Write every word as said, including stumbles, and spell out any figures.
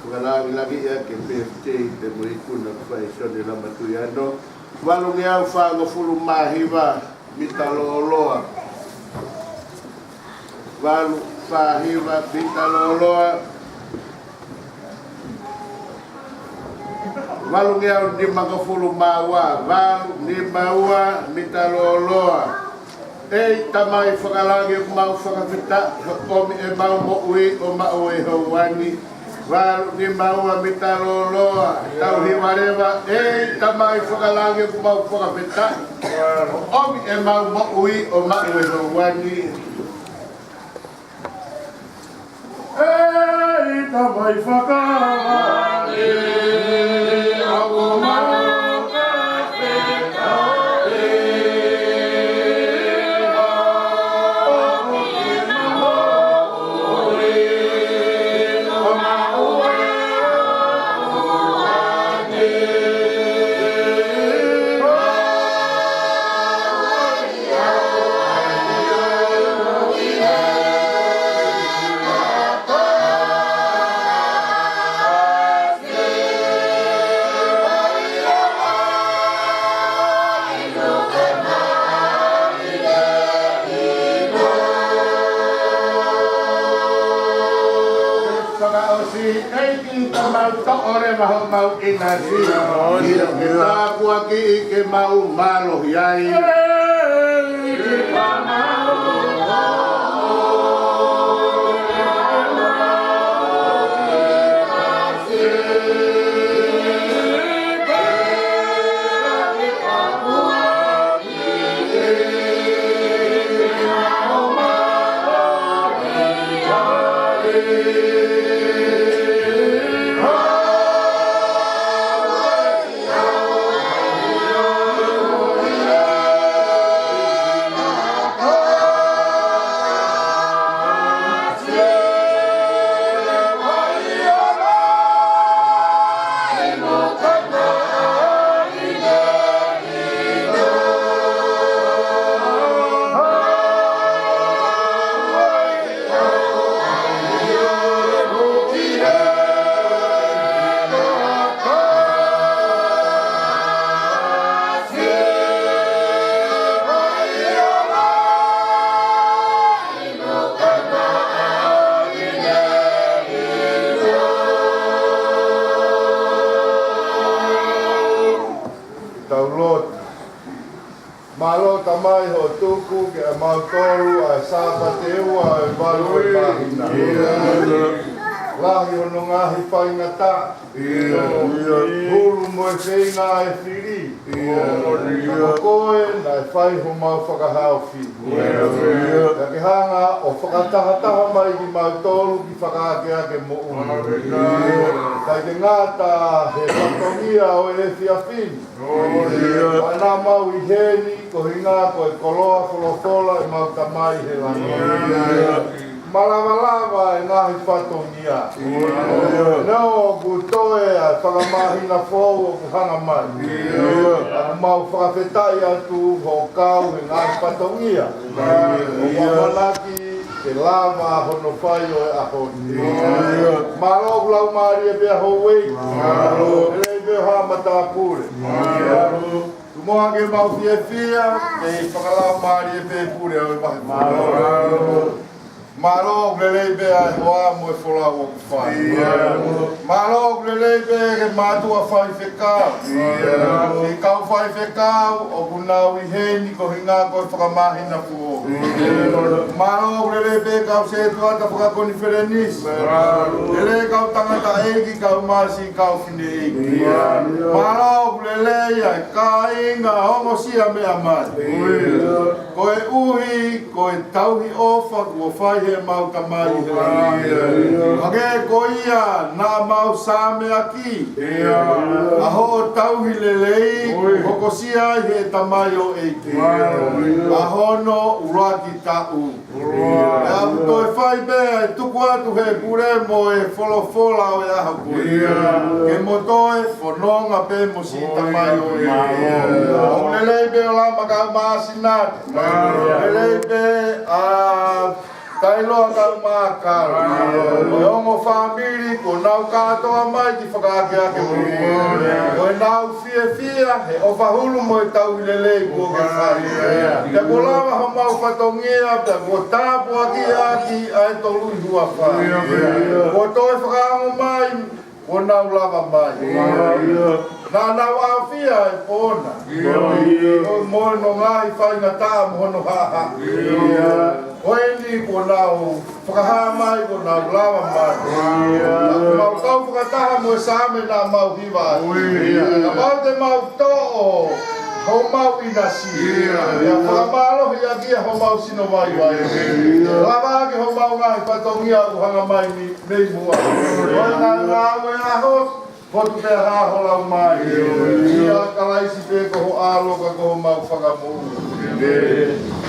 Fakalāngilangiʻi ʻa e birthday pea mo e ikuna ʻoku fai ʻe Sione Lamatuiano. Valungeau fāngofulu mā hiva mita lōloa. Valu fā hiva mita lōloa. Valungeau nimangofulu mā ua, valu nima ua mita lōloa. ʻEiki Tamai fakalangi, ʻoku mau fakafetaʻi hoʻo ʻomi ʻemau moʻui ʻo maʻu e houa ni. Valu nima ua mita lōloa, tau hiva leva. ʻEiki Tamai fakalangi, ʻoku mau fakafetaʻi hoʻo ʻomi ʻemau moʻui ʻo maʻu e houa ni. ʻEiki Tamai fakalangi, ʻoku mau fakafetaʻi hoʻo ʻomi ʻemau moʻui ʻo maʻu e houa ni. Fakaʻosi, ʻEiki, ka mau toʻo leva homau ʻinasi. ʻIo, ke tāpuakiʻi ke mau mālohi ai. Tau lotu. Mālō Tamai hoʻo tuku kiate kimautolu ʻa e Sāpate ua ʻo e valu ʻo e māhina. Lahi hono ngaahi faingataʻa. Hulu mo e feinga ʻa e fili. Ka ko koe naʻe fai homau fakahaofi. Pea ke hanga ʻo fakatahataha mai kimautolu ki fakaakeake moʻui. ʻIkai ke ngata he fatongia ʻo e efiafi ni. Pea naʻa mau ʻi heni, ko e ʻuhinga ko e koloa folofola ʻemau Tamai he langi. Malavalava e ngaahi fatongia. Neongo ʻoku toe ʻa e fakamāhina foʻou ʻoku hanga mai. ʻOku mau fakafetaʻi atu hoʻo kau he ngaahi fatongia. ʻOku ʻamanaki ke lava hono fai ʻo e ʻaho ni. Mālō ʻoku laumālie pē ʻa houʻeiki. Lelei pē ʻa e matāpule. Tuku muʻa ke mau fiefia, kei fakalaumālie pē pule ʻo e vahe. Mālō ʻoku lelei pē ʻa e hoa mo e folau ʻoku fai. Mālō ʻoku lelei pē ke mātuʻa faifekau. Siʻi kau faifekau ʻoku nau ʻi heni ko e ʻuhinga ko e fakamāhina foʻou. Mālō ʻoku lelei pē kau sētuata fakakonifelenisi. Lelei kau tangataʻeiki, kau masi, kau fineʻeiki. Mālō ʻoku lelei ʻa e kāinga ongosia meʻa mai. Koeʻuhi ko e tauhi ʻofa kuo fai heʻemau Tamai he langi. Hangē ko ia naʻa mau sāmeaki ʻa hoʻo tauhi lelei, hokosia ai he tamaioʻeiki ʻa hono ʻuluaki taʻu. Pea ʻoku toe fai pē ʻa e tuku atu he pule mo e folofola ʻo e ʻaho ko eni. Ke mo toe fononga pē mo siʻi tamaioʻeiki. ʻOku lelei pē ʻa Lama kae ʻumaʻā Sinate. Lelei pē ʻa Tailoa kau mākala, mo e ongo fāmili kuo nau kātoa mai ki fakaakeake mo ia. Ko ʻenau fiefia he ʻofa hulu mo e tauhi lelei kuo ke fai. Pea kuo lava homau fatongia, pea kuo tāpuakiʻi ʻaki ʻa e tolu ʻi huafa. Kuo toe fakaongo mai, kuo nau lava mai. Naʻa nau ʻaofia e pō na. Mo, mo hono ngaahi faingataʻa mo hono haʻahaʻa. Ko eni kuo nau fakahā mai, kuo nau lava mai. Naʻa mau kau fakataha mo e Saame naʻa mau hiva. Kapau te mau toʻo homau ʻinasi, pea fakamālohiʻaki ʻa homau sino vaivai, lava ʻaki homau ngaahi fatongia ʻoku hanga mai ni mei muʻa. Ko e ngāue ʻaho, potu pē ʻa ho Laumālie. ʻIa Kalaisi pē ko ho ʻAlo ka ko homau Fakamoʻui.